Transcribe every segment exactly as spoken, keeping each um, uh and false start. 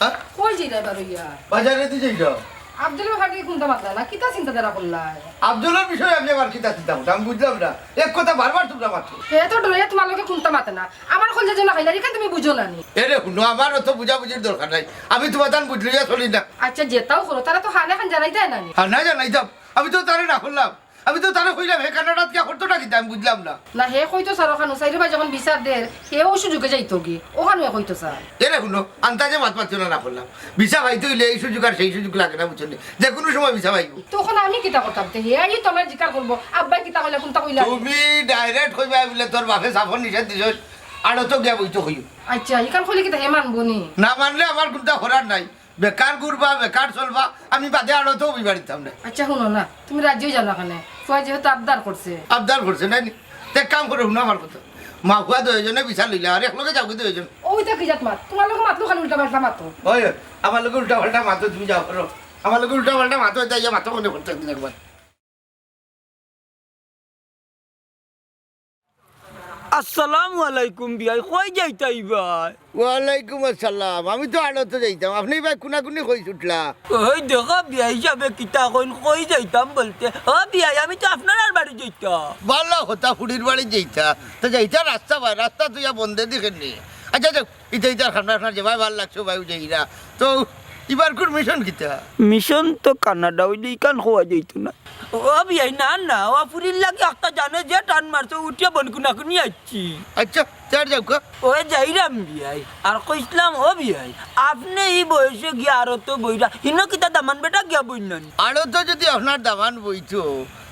হ্যাঁ? কই যাইরায় বার অইয়া? বাজারেদি যাইরাম। আফজলর ব্যাপারে কুন্তা মাতলা না, কিতা চিন্তাধারা করলায়? আফজলর বিষয়ে আমি আবার কিতা চিন্তা করতাম, আমি বুঝলাম না। এক কথা বারবার তুমরা মাতো। হে তো ডরে তুমার লগে কুন্তা মাতে না। আমার কলিজা যেন খাইলা, ইখান তুমি বুঝো না নি? এরে হুনো, আমার অত বুঝাবুঝির দরকার নাই। আমি তুমার তান বুঝলিয়া চলি না। আচ্ছা, যেতাও করো, তারে তো হানে খান জানাইতায় না নি? হ্যাঁ, না জানাইতাম। আমি তো তারে না করলাম। আমি তো তারে কইলাম, হে কানাডাত গিয়া করতোটা কিতা, আমি বুঝলাম না। না, হে কইতো স্যার, অখানো চাইরে ভাই যখন ভিসা দের, হে অউ সুযোগে যাইতোগি, অখানো হে কইতো স্যার। এরে হুনো, আন্তাজে মাত মাতিও না, না করলাম। ভিসা পাইতে অইলে এই সুযোগ আর সেই সুযোগ লাগে না, বুঝছো নি? যে কুনু সময় ভিসা পাইবো। তখন আমি কিতা করতাম? তে হে আইয়া তো আমারে জিকার করবো, আব্বায় কিতা কইলা, কুন্তা কইলা? তুমি direct কইবায় বুলে তোর বাপে সাফর নিষেধ দিছইন, আড়তো গিয়া বইতো কইও। আচ্ছা, ইখান কইলে কিতা হে মানবো নি? না মানলে আমার কুন্তা করার নাই। বেকার ঘুরবা, বেকার চলবা, আমি বাদে আড়তো বইবার দিতাম না। আচ্ছা, হুনো না, তুমি রাজি অই যাও না কেনে? ফুয়ায় যেহেতু আবদার করছে। আবদার করছে, নায় নি? তে এক কাম করো, হুনো আমার কথা। মা ফুয়া দুইজনে ভিসা লইলা, আর একলগে যাওগি দুইজন। অউ ইতা কি জাত মাত? তুমার লগে মাতলো খালি উল্টা-পাল্টা মাতো। ওই, ওই, আমার লগে উল্টা-পাল্টা মাতো, তুমি যাও করো। আমার লগে উল্টা-পাল্টা মাতো, যাইয়া মাতো মনে করতে একদিন একবার। আসসালামু আলাইকুম বিয়াই, কই যাইতায় ভাই? ওয়ালাইকুম আসসালাম, আমি তো আড়তো যাইতাম, আপনে ভাই কুনাকুনি কই ছুটলা? ওই দেখো বিয়াই সাবে কিতা কইন, কই যাইতাম বলতে, ও বিয়াই আমি তো আপনারার বাড়ি যাইতাম। ভালা কথা, ফুড়ির বাড়ি যাইতা, তো যাইতা রাস্তা ভাই, রাস্তা তুই বন্ধে দেখে নি। আচ্ছা যাও, ইতা ইতার খানা খানা যেবায় ভালা লাগছে ভাই যাইরা। তো ইবার কুন মিশন কিতা? মিশন তো কানাডা, অইলে ইখান কওয়া যাইতো না। ও বিয়াই, না, না, ও ফুড়ির লাগি একটা জানে যে টান মারছে, উঠিয়া বন কুনাকুনি আইছি। আচ্ছা, তে আর যাউক্কা। ও যাইরাম বিয়াই, আর কইছলাম, ও বিয়াই, আপনে ই বয়সে গিয়া আড়তো বইরা, হিনো কিতা দামান বেটা গিয়া বইন না নি? আড়তো যদি আপনার দামান বইতো,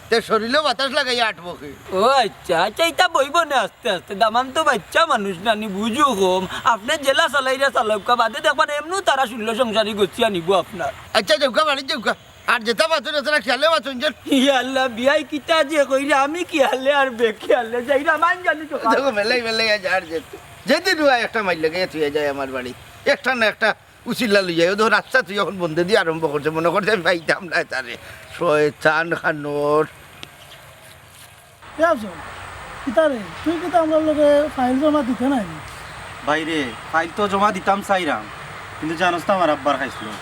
তে শরীলো বাতাস লাগাইয়া আটবো কে? ও আচ্ছা, আচ্ছা, ইতা বইবো না আস্তে আস্তে, দামান তো বাইচ্চা মানুষ না নি, বুঝো কম, আপনে যেলা চালাইরা চালাউক্কা, বাদে দেখবা এমনেউ তারা ষোলো সংসারি গছিয়া নিবো আপনার। আচ্ছা, যাউক্কা, বাড়িত যাউক্কা। আর যেতা মাতইন, অতারা খিয়ালে মাতইন যেন। ইয়া আল্লাহ, বিয়াই কিতা যে কইরা, আমি খিয়ালে আর বেখিয়ালে যাইরাম, আইন জানি তো। দেখো, মেলাই মেলাই আজ আর যেতে। যেদিন অয় একটা মাইর লাগাইয়া থুইয়া যায় আমার বাড়ি। একটা না একটা উছিলা লইয়া যায়। ও দেখো, রাস্তা তুই এখন বন্ধে দিয়া আরম্ভ করছে, মনে করছে আমি পাইতাম না তারে। শয়তান খানোর। এ আফজল, কিতা রে, তুই কিতা আমরার লগে ফাইল জমা দিতে নায় নি? ভাইরে, ফাইল তো জমা দিতাম চাইরাম, কিন্তু জানোস তো আমার আব্বার খাইছলত।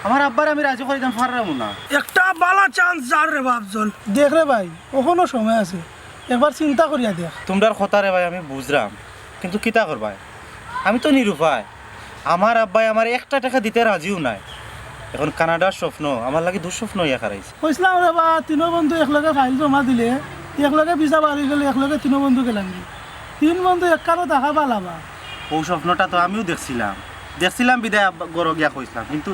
আমার আব্বারে আমি রাজি করাইতাম পাররাম না। একটা ভালা chance যার রে বা আফজল। দেখ রে ভাই, অখনো সময় আছে, একবার চিন্তা করিয়া দেখ। তুমরার কথা রে ভাই আমি বুঝরাম, কিন্তু কিতা করবায়, আমি তো নিরুপায়। আমার আব্বায় আমারে একটা টেকা দিতে রাজিউ নায়। এখন কানাডার স্বপ্ন আমার লাগি দুঃস্বপ্ন অইয়া খাড়াইছে। কইছলাম রে বা, তিনো বন্ধু একলগে ফাইল জমা দিলে, একলগে ভিসা বাড়ি গেলে, একলগে তিনো বন্ধু গেলাম নি। তিন বন্ধু একখানো থাকা ভালা বা। অউ স্বপ্নটা তো আমিও দেখছিলাম, দেখছিলাম বিদায় আব্বা, ঘরো গিয়া কইছলাম, কিন্তু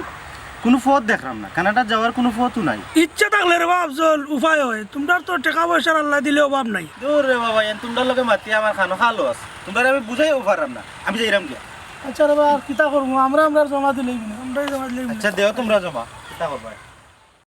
কুনু পথ দেখরাম না, কানাডাত যাওয়ার কুনু পথও নাই। ইচ্ছা থাকলে রে বা আফজল, উপায় অয়, তুমরার তো টেকা পয়সার আল্লায় দিলে অভাব নাই। দূর রে বাবা, এন তুমরার লগে মাতিয়া আমার খানো খালো আছে, তুমরারে আমি বুঝাইও পাররাম না, আমি যাইরাম গিয়া। আচ্ছা রে বা, আর কিতা করমু? আমরা, আমরা জমা দিলেই মনে। আমরাই জমা দিলেই মনে। আচ্ছা, দেও তুমরা জমা, কিতা করবায়?